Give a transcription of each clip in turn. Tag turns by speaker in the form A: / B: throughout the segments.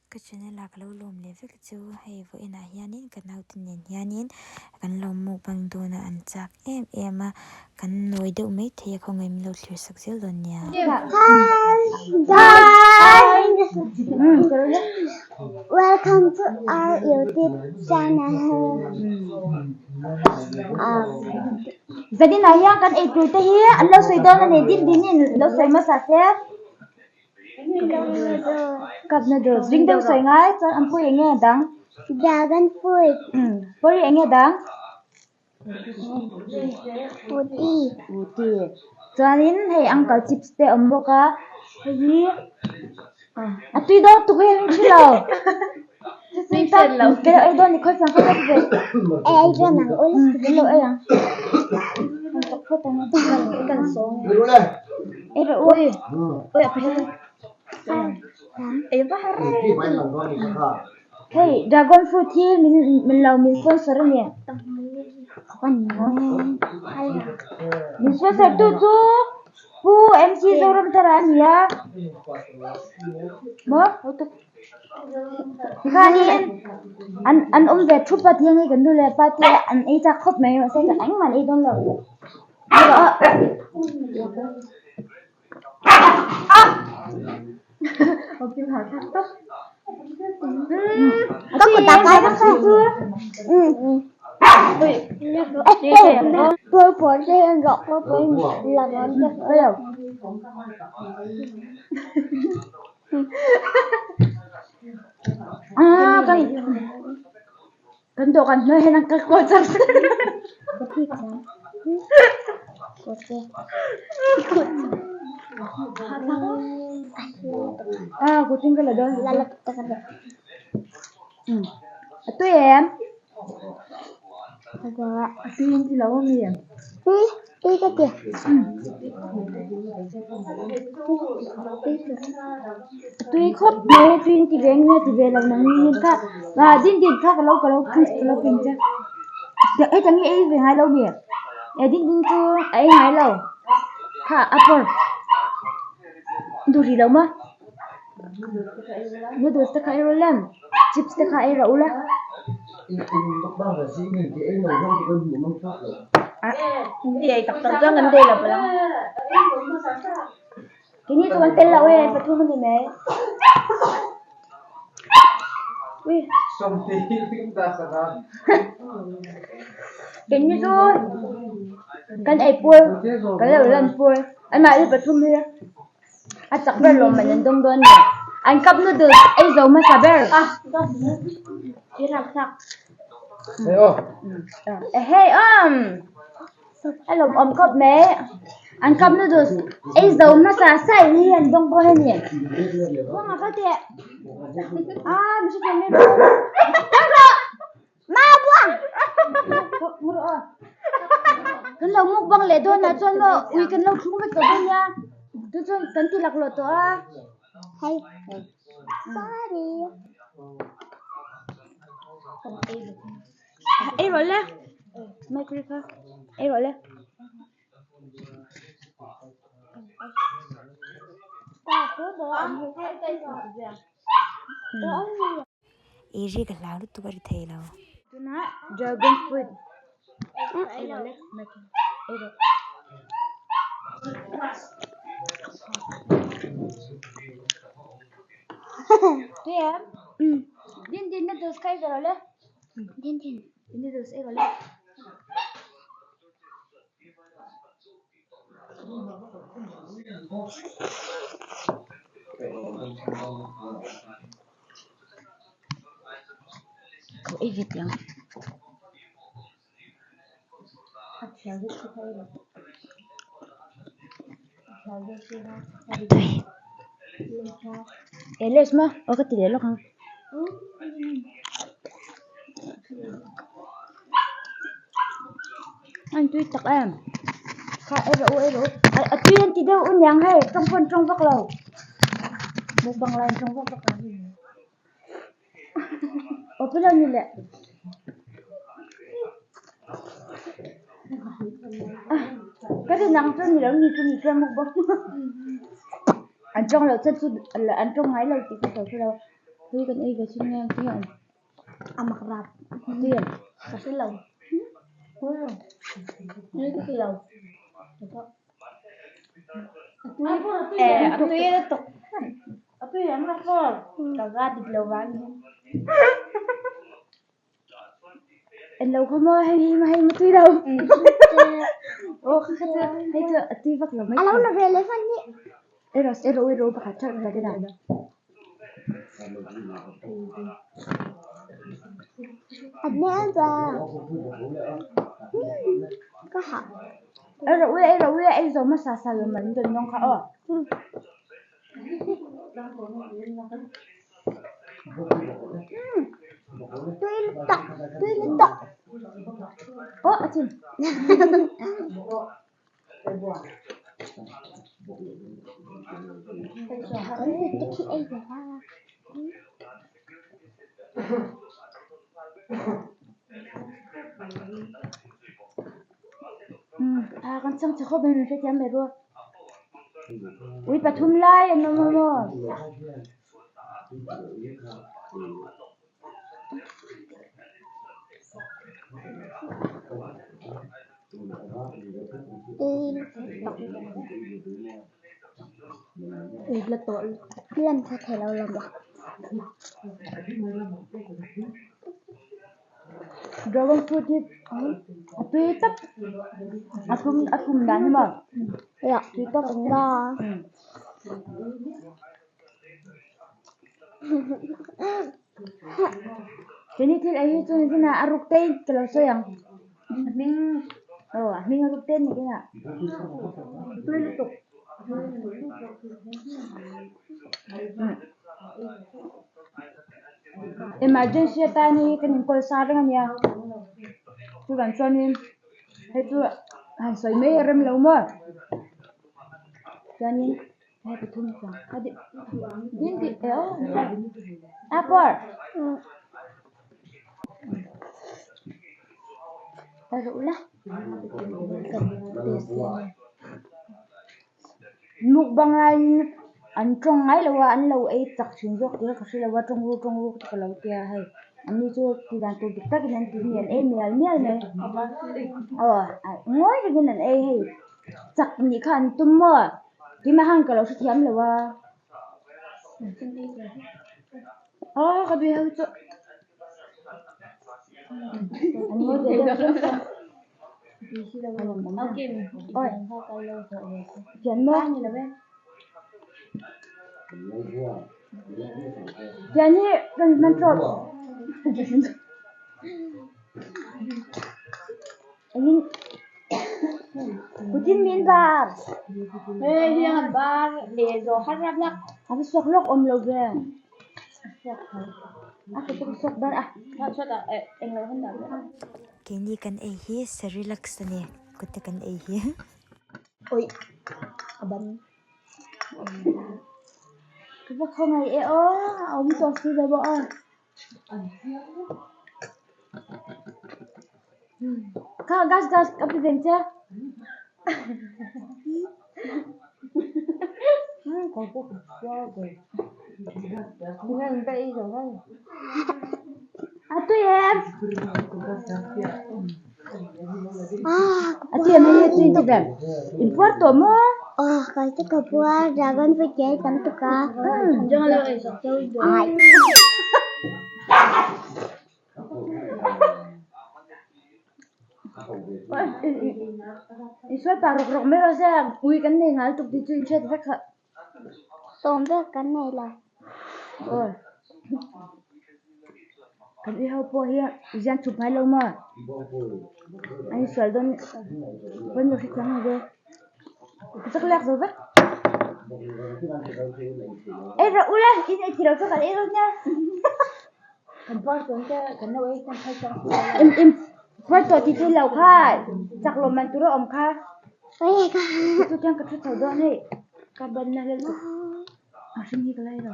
A: Ka channel ah ka lo lawm leh vek chu hei vawiin ah hianin ka naute nen hianin kan lo mukbang dawn a an chak em em a kan nawi deuh maithei a khawngaih min lo thlir sak zel dawn nia.
B: Hi guys! Welcome to our YouTube channel.
C: Zanin ah hian kan eitur te hi an lo sawi dawn a ni din dinin lo sawi hmasa se. Cup noodles ring deuh sawi ngai chuan an pui eng nge dang?
B: Dragon fruit.
C: Pawri eng nge dang?
B: Uti.
C: Uti. Chuanin hei uncle chips te awm bawk a hei hi a tui dawn tuk hi an hre lo. Tui tak ka lo ei dawn ni khawi fiang kha ka ti ve.
B: Ei dawn ang ul.
C: Ka lo ei ang. Kan chawk phawt ang kan sawng. Ei rawh u. Ui a phel. Ei va har. Hei dragon fruit hi min min lo min sponsor a ni. Min sponsor tu chu Pu MC Zoramthara a ni a. Maw? Tikhanin an an awm ve thup a tiang hi kan nu leh pa te an ei chak khawp mai mahse ka engmah an ei dawn lo.
B: Ka kut ah kai vak chu. Purple te hian rawh purple lam an te lo.
C: Ah kan kan dawhkan hnuai hian an kal kual char char. Ah kuching ka la dawn. A tui em? A tui in ti lo ami?
B: Tui ka ti.
C: Tui khawp mai tui in ti ve nge ti ve lo nang ni kha ah din din kha ka lo ka lo ka lo pin che hetiang hi ei ve ngai lo mi eh din din chu a ei ngai lo kha a pawr duh rih lo maw noodles te kha ei rawh le chips te kha ei rawh ula. Keini chu kan tel loh e pathum a ni mai. Ui. Keini chu kan ei pur kan lo lan pur anmahni pathum hi a chak ber lawmman an dawng dawn a ni. An cup noodles ei zo hmasa ber. Hei awm. A lawmawm khawp mai. An cup noodles ei zo hmasa sa in hi an dawng pawh hei ni. Kawngah kal teh. Ah mi hre thiam em Kal rawh!
B: Ma buang!
C: Mu rawh aw. Kan lo mukbang leh dawn ah chuan maw ui kan lo thlung vek tawh dawn nia. Chu chuan kan ti laklawh tawh a.
B: Hei. Sorry.
C: Ei rawh le mic ri kha ei rawh le.
A: Ei ri ka hlau lutuk a ri thei lo.
C: Tunah dragon fruit ei rawh le mic ei rawh. Tui em? Din din noodles kha ei rawh le.
B: Din din.
C: Noodles ei rawh le. Ka ei ve teh ang.
A: Tui.
C: Eh les maw aw ka ti leh lawk ang. An tui tak em kha ei rawh u ei rawh u a tui an ti deuh u niang hei tawng pawh an tawng vak lo mukbang lai an tawng vak vak lo aw pawh lo ni leh ka rin ang chu ni lo ni chu ni chuan mukbang an tawng loh chuan chu an tawng ngai lo tih ka sawi kher lo. Tui kan ei ve chin nge ang tinge awm?
B: A mak rap.
C: Tui em?
B: Ka hre lo. Ni ka ti lo. A tui lutuk.
C: A tui em la fawr?
B: Ka va dik lo vang hian.
C: En lo kha maw hei hi hei ma tui lo. Aw kha kha chu hei chu a tui vak lo mai.
B: A lo la ve leh hman hi.
C: Ei rawh ei rawh ei rawh pakhat ṭeuh ṭeuh ṭeuh.
B: A hmel ba. Ka hah.
C: Ei rawh ula ei rawh ula ei zawm hmasa sa lo man dawn dawn kha aw.
B: Tui lutuk tui lutuk.
C: Aw a chin.
B: Kan hmu te khi ei ve la.
C: A kan chhang che khawp mai min hrethiam mai ru. Ui pathum lai an awm a maw? Dragon fruit hi a tui tawp a thlum a thlum dan hi maw tui tawp a ni. Keini thil ei hi chu ni chinah a ruk te in ka lo sawi ang a hming aw a hming a ruk te ni chinah tui lutuk emergency atan hi kan inkawl sa reng a nia chuvang chuanin hei chu han sawi mai a rem lo maw chuanin. Hei pathum chuang a ding ding ding eh aw a pawr
B: A ruh la
C: mukbang laiin an tawng ngai lo a an lo ei chak thin zawk tih ka hre lo a tawng ru tawng ru ka lo tia hei an ni chu tih dan tur dik takin an ti hi an ei mial mial mai aw ngawi rengin an ei hei chak nih kha an tum maw. Keimah khan ka lo hrethiam lo a. Aw ka bia ho chu. An ngawi ve deuh deuh a. Oi. Pian maw? Pian hi kan hman tawp. Engin Putin min bar.
B: Hei hian bar leh zawh har rap lak.
C: A va suak lawk awm lo ve. A ka chu suak dan a.
B: Eng lo han dah ve.
A: Keini kan ei hi Cerelac a ni kute kan ei hi.
B: Oi a ban.
C: Ka va khawngaih e aw a awm tawh si lo bawk a. Kha gas gas ka pe veng che. A tui em? A tui em hei tui ti ve. In puar tawh maw?
B: Aw ka chu ka puar dragon fruit ke tam tuk a. Ai.
C: I sual pah rawk rawk mai rawh se ui kan nei ngal tuk tih chu in hriat vek kha.
B: Sawm vek kan nei lo.
C: Aw. Kan ui ho pawh hi zian thup ngai lo maw? An insual dawn pawn lo hrethiam lo ve. Ka chak lak zo vek. Ei rawh ula in ei thei lo chu kan ei dawn nia. Im im puar tawh tih thei lo kha chak lo man tur a awm kha. Chu chuan ka thu chho dawn hei ka ban na vel chu a hring hi ka la ei lo.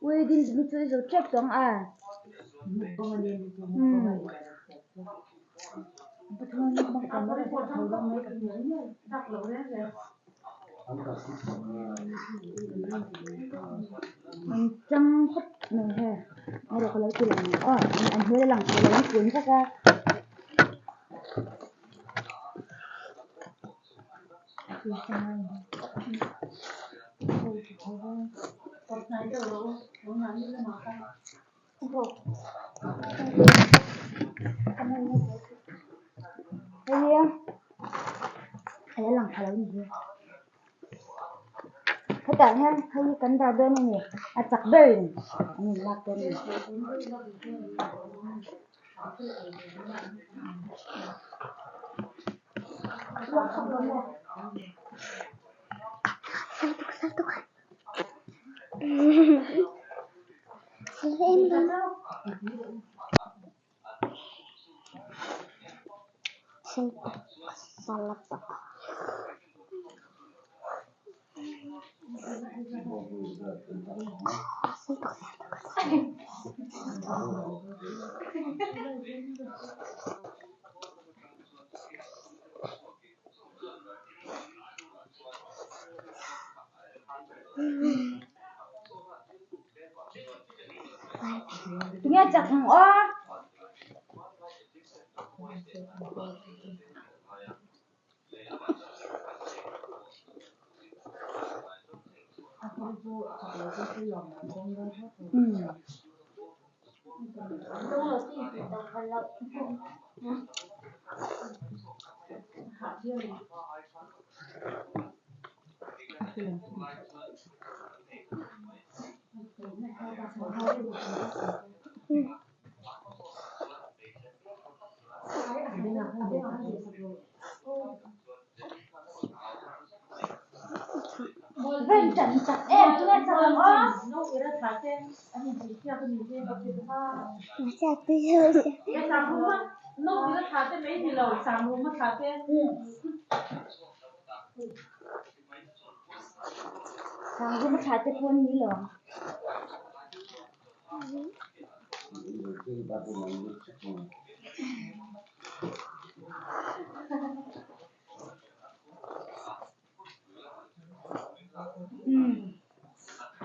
C: Ui din ding chu i zo tep tawng a. An chang khawp mai hei erawh ka lo ti lang ang aw an hmel a lang thei lo an kun vek a. Hei a lang pha lo a ni hi hetah hian hei hi kan dah dawn a ni a chak berin an in lak dawn a ni. Tinge chak ang aw. Ven chan chak em tinge chak ang aw. Sangruma thla te pawh an ni lo ang.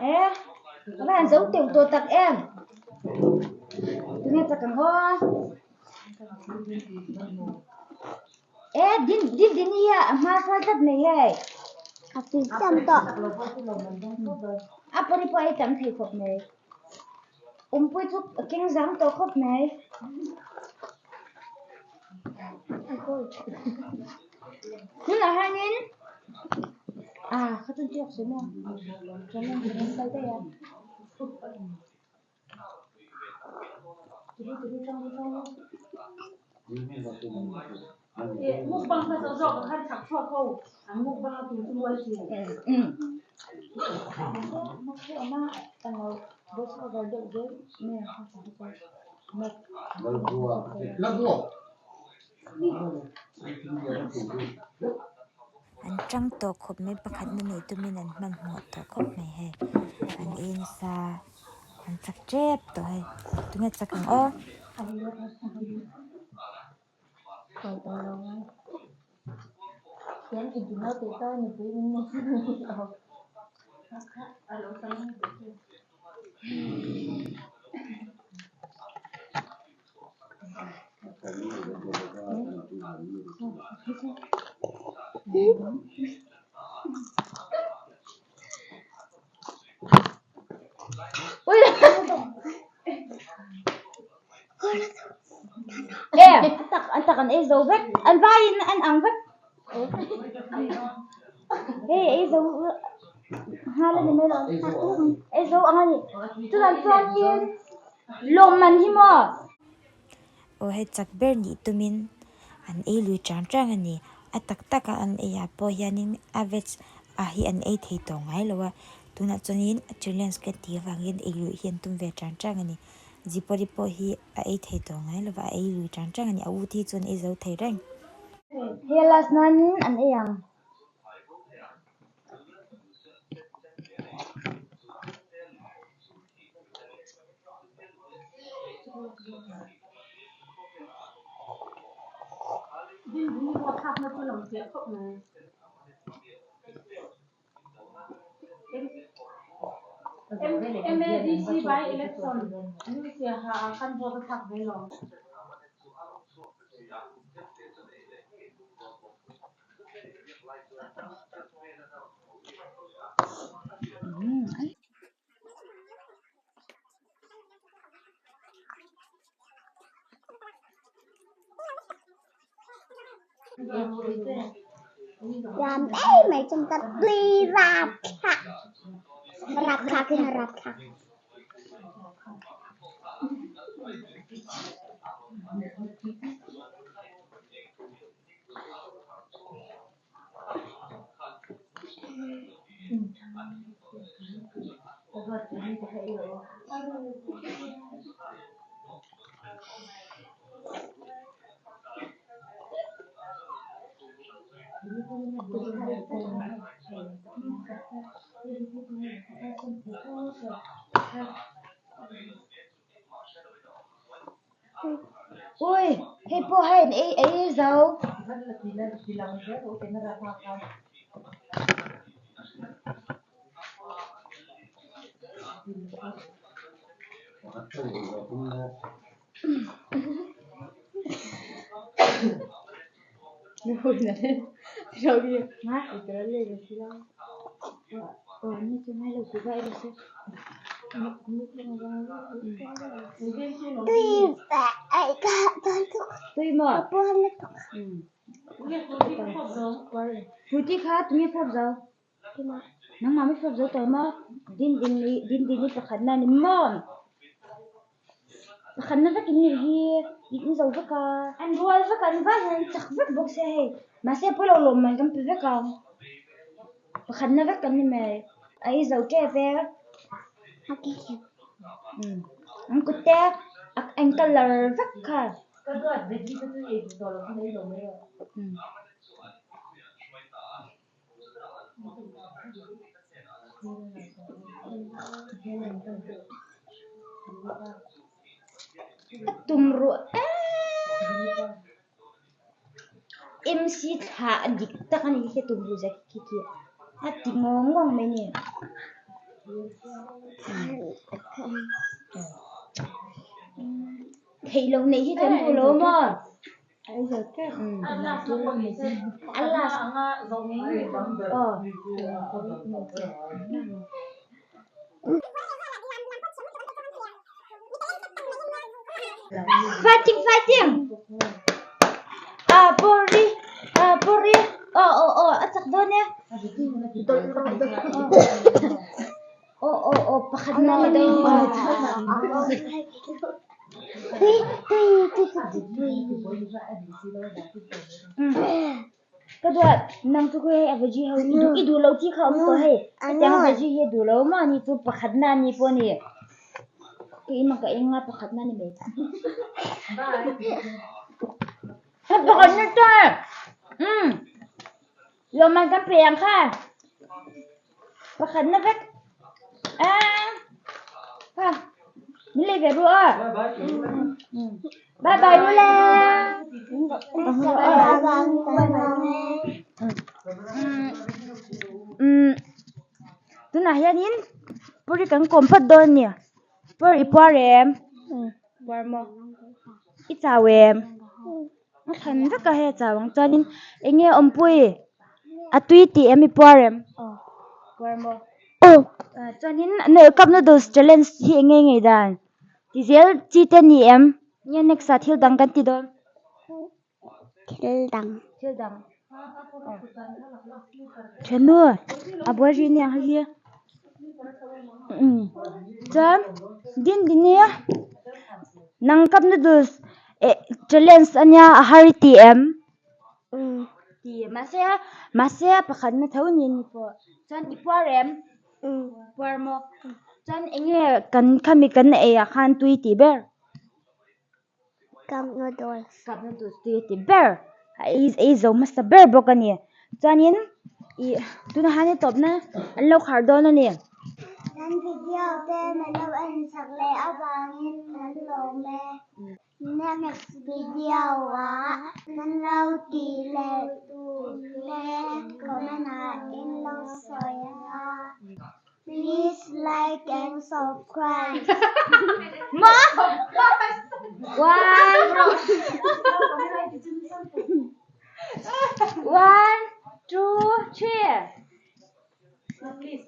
C: E ka van zo teuh tawh tak em tunge chak ang aw e din din din hi a hma hruai tlat mai hei
B: A tui tam tawh.
C: A pawh hi pawh ei tam thei khawp mai. Awmpui chu a keng zang tawh khawp mai. Tunah hianin ah ka chun chiak si maw chuan lam kan kal daih a.
A: An tang tawh khawp mai pakhatna neih tumin an hmanhmawh tawh khawp mai hei an ei nasa an chak tep tawh hei tunge chak ang aw.
C: E a tak an tak an ei zo vek an vaiin an ang vek hei ei zo nghal a ni mai lo ei zo ang a ni chutah chuanin lawmman hi maw.
A: Aw hei chak ber nih tumin an ei lui chang chang a ni. A tak taka an ei ah pawh hianin a veg ah hi an ei thei tawh ngai lo a. Tunah chuanin challenge ka tih avangin ei luih hi an tum ve chang chang a ni. Zipawri pawh hi a ei thei tawh ngai lo va, a ei lui chang chang a ni. A u te hi chuan ei zo thei reng.
C: Hei last nanin an ei ang.
B: Ram ei mai chung ka tui rapthlak. Rapthlak in rapthlak.
C: Ui, hei pawh hei an ei ei zo. Tui maw? Fruity kha tunge fawp zo? Nangmah mi fawp zo tawh maw? Din din i din din i pakhatna a ni maw? Pakhatna vek in nih hi in zo vek a. An rual vek a, an vai hian an chak vek bawk sia hei. Mahse pawilo lawm man kan pe vek ang. Pakhatna vek kan ni mai. A i zo tep e. An kut te a eng colour vek kha. A tum ruh em MC thla a dik tak a ni hi tum ruh zet khi khi a ti ngawng ngawng mai a ni. Theih loh neih hi kan duh lo maw? Fighting fighting ah puri ah puri aw aw aw a chak dawn e aw aw aw pakhat na ni dawn. Ka duat nang chu khawi hei a veggie ho i duh i duh loh chi kha a awm tawh hei hetiang a veggie hi a duh lo maw ani chu pakhat na ani pawh a ni keimah ka eng a pakhat na ni mai pakhat na chuan umm lawmman kan pe ang kha pakhat na vek ah ha min lei ve ru a bye bye u le umm tunah hianin puri kan kawm phawt dawn a ni pur i puar em puar maw i chau em. A thlan vek a hei a chau ang chuanin eng nge awmpui a tui tih em i puar em puar maw chuanin cup noodles challenge hi eng nge ngei dan ti zel chi te ni em nge next ah thil dang kan ti dawn
B: thil dang
C: thil dang thenu a buai rih aniang hei hi chuan din dini nang cup noodles. Eh challenge ania a har i ti em? Ti mahse mahse a pakhat na tho ni ni pawh chuan i puar em? Puar maw? Chuan eng nge kan khami kan ei ah khan tui tih ber?
B: Cup noodles.
C: Cup noodles tui a ti ber a ei ei zo hmasa ber bawk a ni chuanin ih tunah hian i tawpna an lo khar dawn a ni.
B: Kan video te min lo en chak leh avangin kan lawm e. Next video ah nan lo ti leh tur le comment ah in lo sawi anga. Please like and subscribe.
C: One, one, two, three.
B: Please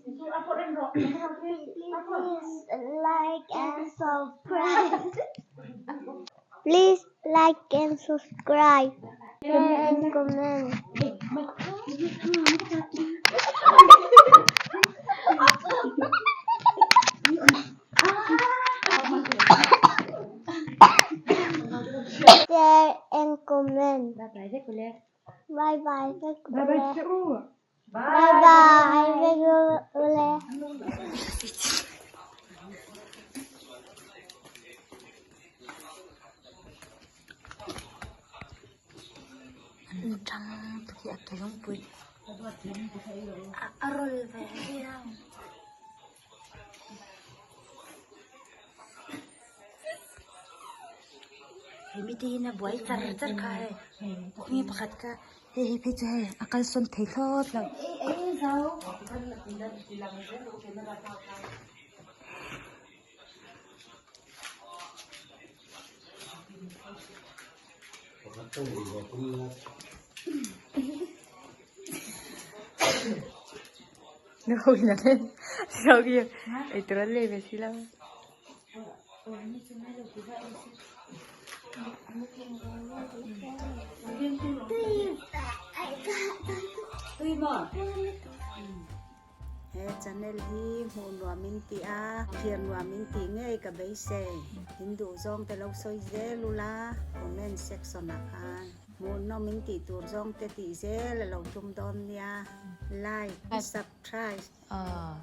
B: like and subscribe. Please like and subscribe. Share and comment. Share and comment.
C: Bye bye vek ule.
B: Bye bye vek
C: Bye bye che u.
B: Bye bye vek ule.
A: An tang te hi a ke lungpui a rawl ve viau. He mite hian a buai char char kha hei mi pakhat kha hei hi phei chu hei a kalsawn thei thlawt lo.
D: He channel hi hmuh nuam in tih a, thlir nuam in tih ngei ka beisei. In duh zawng te lo sawi zel ula comment section ah khan hmuhnawm in tih tur zawng te tih zel a lo tum dawn nia. Like, subscribe.
A: Aww.